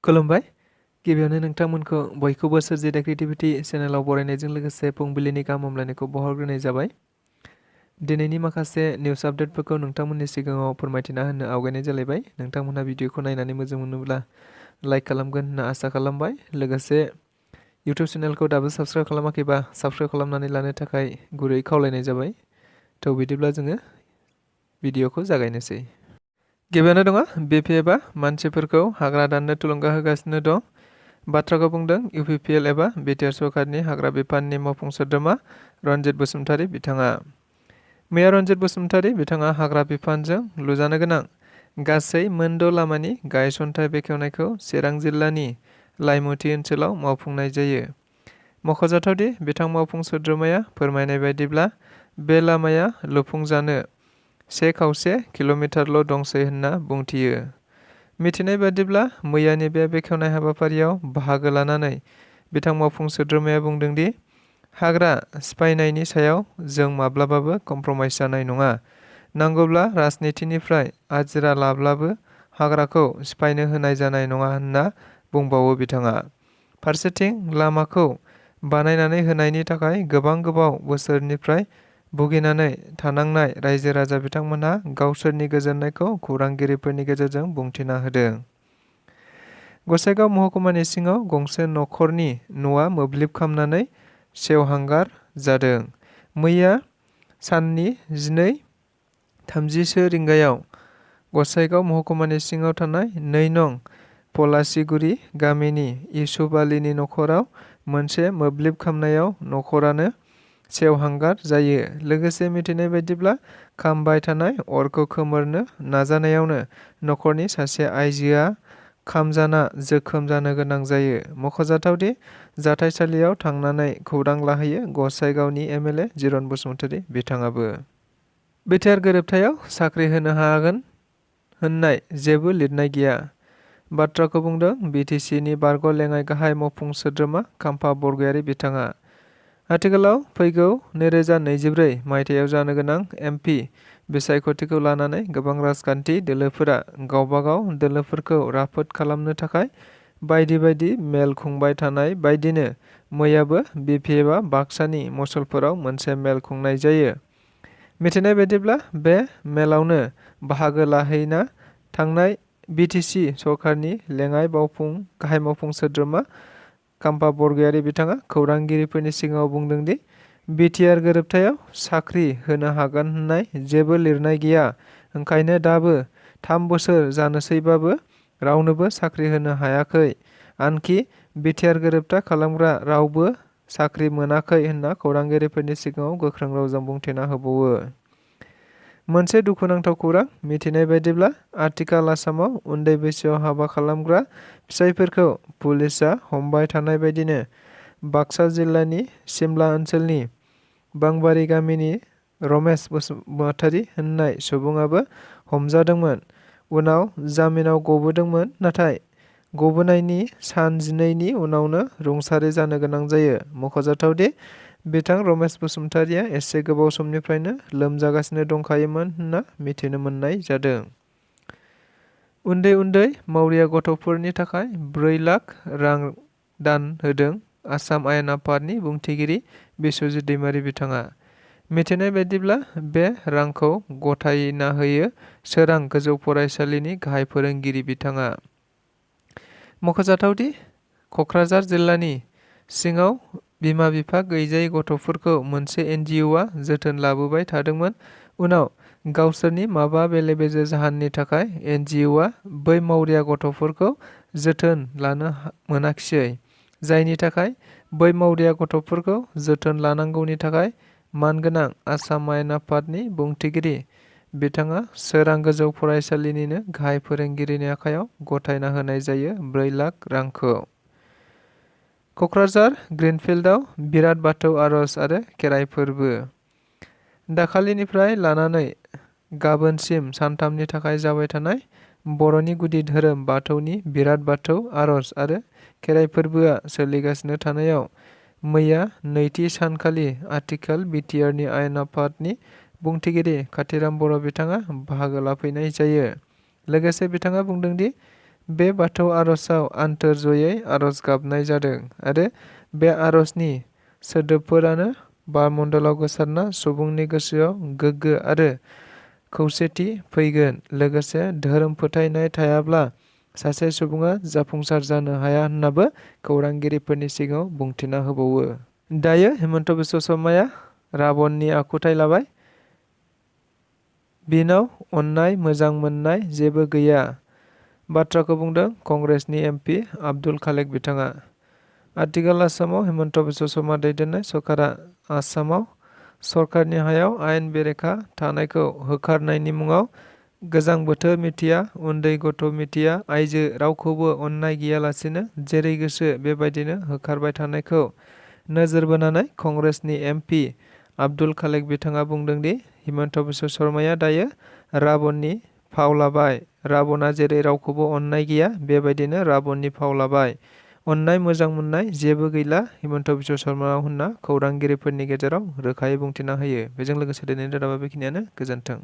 खुलुमबाय। गिबियावनो नोंथांमोनखौ बयखौबो सोरजिदा क्रिएटिभिटी चेनेलाव बरायनायजों लोगोसे फुंबिलिनि गाहाम हामलायनायखौ बावहरग्रोनाय जाबाय। दिनैनि माखासे निउस आपडेटफोरखौ नोंथांमोननि सिगाङाव फोरमायथिना होनो आवगायनाय जालायबाय। नोंथांमोनहा भिडिअखौ नायनानै मोजां मोनोब्ला लाइक खालामगोन होनना आसा खालामबाय। लोगोसे इउटिउब चेनेलखौ दाबो साबस्क्राइब खालामाखैबा साबस्क्राइब खालामनानै लानो थाखाय गुरै खावलायनाय जाबाय। थ' बिदिब्ला जोङो भिडिअखौ जागायनोसै। गिबियावनो दङ BPFआ मानसिफोरखौ हाग्रा दाननो थुलुंगा होगासिनो दं। बाथ्राखौ बुंदों UPPL एबा बिटिआर सरकारनि हाग्रा बिफाननि मावफुं सोद्रोमा रनजित बसुमतारी बिथाङा। मैया रनजित बसुमतारी बिथाङा हाग्रा बिफानजों लुजानो गोनां गासै मोनद' लामानि गायसनथाय बेखेवनायखौ चिरां जिल्लानि लाइमुथि ओनसोलाव मावफुंनाय जायो। मख'जाथावदि बिथां मावफुं सोद्रोमाया फोरमायनाय बायदिब्ला बे लामाया लुफुंजानो 1.25 किल'मिटारल' दंसै होनना बुंथियो। मिथिनाय बादिब्ला मैयानि बे बेखेवनाय हाबाफारियाव बाहागो लानानै बिथां मावफुं सोद्रोमाया बुंदोंदि हाग्रा सिफायनायनि सायाव जों माब्लाबाबो कमप्रमाइज जानाय नङा। नांगौब्ला राजनितिनिफ्राय आजिरा लाब्लाबो हाग्राखौ सिफायनो होनाय जानाय नङा होनना बुंबावो बिथाङा। फारसेथिं लामाखौ बानायनानै होनायनि थाखाय गोबां गोबाव बोसोरनिफ्राय भुगिनानै थानांनाय रायजो राजा बिथांमोनहा गावसोरनि गोजोननायखौ खौरांगिरिफोरनि गेजेरजों बुंथिना होदों। गसाइगाव महकुमानि सिङाव गंसे नखरनि न'आ मोब्लिब खामनानै सेवहांगार जादों। मैया साननि 12:30 रिंगायाव गसाइगाव महकुमानि सिङाव थानाय 2 नं पलासिगुरि गामिनि इउसुफ आलीनि नखराव मोनसे मोब्लिब खामनायाव नखरानो सेवहांगार जायो। लोगोसे मिथिनाय बायदिब्ला खामबाय थानाय अरखौ खोमोरनो नाजानायावनो नखरनि सासे आइजोआ खामजाना जोखोम जानो गोनां जायो। मख'जाथावदि जाथायसालियाव थांनानै खौरां लाहैयो गसाइगावनि MLA जिरन बसुमतारी बिथाङाबो। बिटिआर गोरोबथायाव साख्रि होनो हागोन होननाय जेबो लिरनाय गैया। बाथ्राखौ बुंदों BTCनि बारग' लेङाइ गाहाय मावफुं सोद्रोमा खाम्फा बरगयारी बिथाङा। आथिखालाव फैगौ 2024 मायथाइयाव जानो गोनां MP बिसायख'थिखौ लानानै गोबां राजखान्थि दोलोफोरा गावबागाव दोलोफोरखौ राफोद खालामनो थाखाय बायदि बायदि मेल खुंबाय थानाय बायदिनो मैयाबो BPFआ बाक्सानि मसलपुराव मोनसे मेल खुंनाय जायो। मिथिनाय बायदिब्ला बे मेलावनो बाहागो लाहैना थांनाय BTC सरकारनि लेङाइ गाहाय मावफुं सोद्रोमा खाम्फा बरगयारी बिथाङा खौरांगिरिफोरनि सिगाङाव बुंदोंदि बिटिआर गोरोबथायाव साख्रि होनो हागोन होननाय जेबो लिरनाय गैया। ओंखायनो दाबो 3 बोसोर जानोसैबाबो रावनोबो साख्रि होनो हायाखै। आनखि बिटिआर गोरोबथा खालामग्रा रावबो साख्रि मोनाखै होनना खौरांगिरिफोरनि सिगाङाव गोख्रों रावजों बुंथिना होबावो। मोनसे दुखुनांथाव खौरां मिथिनाय बायदिब्ला आथिखाल आसामाव उन्दै बैसोआव हाबा खालामग्रा फिसायफोरखौ पुलिसआ हमबाय थानाय बायदिनो बाक्सा जिल्लानि सिमला ओनसोलनि बांबारि गामिनि रमेश बसुमतारी होननाय सुबुङाबो हमजादोंमोन। उनाव जामिनाव गबोदोंमोन नाथाय गबोनायनि सान 12नि उनावनो रुंसारि जानो गोनां जायो। मख'जाथावदि बिथां रमेश बसुमतारीया एसे गोबाव समनिफ्रायनो लोमजागासिनो दंखायोमोन होनना मिथिनो मोननाय जादों। उन्दै उन्दै मावरिया गथ'फोरनि थाखाय 4 लाख रां दान होदों आसाम आयेन आफादनि बुंथिगिरि बिस्वजित दैमारी बिथाङा। मिथिनाय बायदिब्ला बे रांखौ गथायना होयो सोरां गोजौ फरायसालिनि गाहाय फोरोंगिरि बिथाङा। मख'जाथावदि क'क्राझार जिल्लानि सिङाव बिमा बिफा गैजायै गथ'फोरखौ मोनसे NGOआ जोथोन लाबोबाय थादोंमोन। उनाव गावसोरनि माबा बेले बेजे जाहोननि थाखाय NGOआ बै मावरिया गथ'फोरखौ जोथोन लानो मोनाखिसै। जायनि थाखाय बै मावरिया गथ'फोरखौ जोथोन लानांगौनि थाखाय मानगोनां आसाम आयेन आफादनि बुंथिगिरि बिथाङा सोरां गोजौ फरायसालिनिनो गाहाय फोरोंगिरिनि आखायाव गथायना होनाय जायो 4 लाख रांखौ। क'क्राझार ग्रिनफिल्डआव बिराद बाथौ आर'ज आरो खेराइ फोरबो। दाखालिनिफ्राय लानानै गाबोनसिम सानथामनि थाखाय जाबाय थानाय बर'नि गुदि धोरोम बाथौनि बिराद बाथौ आर'ज आरो खेराइ फोरबोआ सोलिगासिनो थानायाव मैया नैथि सानखालि आथिखाल बिटिआरनि आयेन आफादनि बुंथिगिरि काथिराम बर' बिथाङा बाहागो लाफैनाय जायो। लोगोसे बिथाङा बुंदोंदि बे बाथौ आर'जआव आन्थोर जयै आर'ज गाबनाय जादों आरो बे आर'जनि सोदोबफोरानो बारमण्डलाव गोसारना सुबुंनि गोसोआव गोग्गो आरो खौसेथि फैगोन। लोगोसे धोरोम फोथायनाय थायाब्ला सासे सुबुङा जाफुंसार जानो हाया होननाबो खौरांगिरिफोरनि सिगाङाव बुंथिना होबावो। दायो हिमन्त बिश्व शर्माया राबननि आखुथाय लाबाय। बिनाव अननाय मोजां मोननाय जेबो गैया बाथ्राखौ बुंदों कंग्रेसनि एमपि आब्दुल खालेक बिथाङा। आथिखाल आसामाव हिमन्त बिश्व शर्मा दैदेननाय सरकारा आसामाव सरकारनि हायाव आयेन बेरेखा थानायखौ होखारनायनि मुङाव गोजां बोथोर मिथिया, उन्दै गथ' मिथिया, आइजो रावखौबो अननाय गैयालासेनो जेरै गोसो बेबायदिनो होखारबाय थानायखौ नोजोर बोनानै कंग्रेसनि एमपि आब्दुल खालेक बिथाङा बुंदोंदि हिमन्त बिश्व शर्माया दायो राबननि फाव लाबाय। राबना जेरै रावखौबो अननाय गैया बेबायदिनो राबननि फाव लाबाय। अननाय मोजां मोननाय जेबो गैला हिमन्त बिश्व शर्मानाव होनना खौरांगिरिफोरनि गेजेराव रोखायै बुंथिना होयो। बेजों लोगोसे दिनैनि रादाबा बेखिनियानो। गोजोन्थों।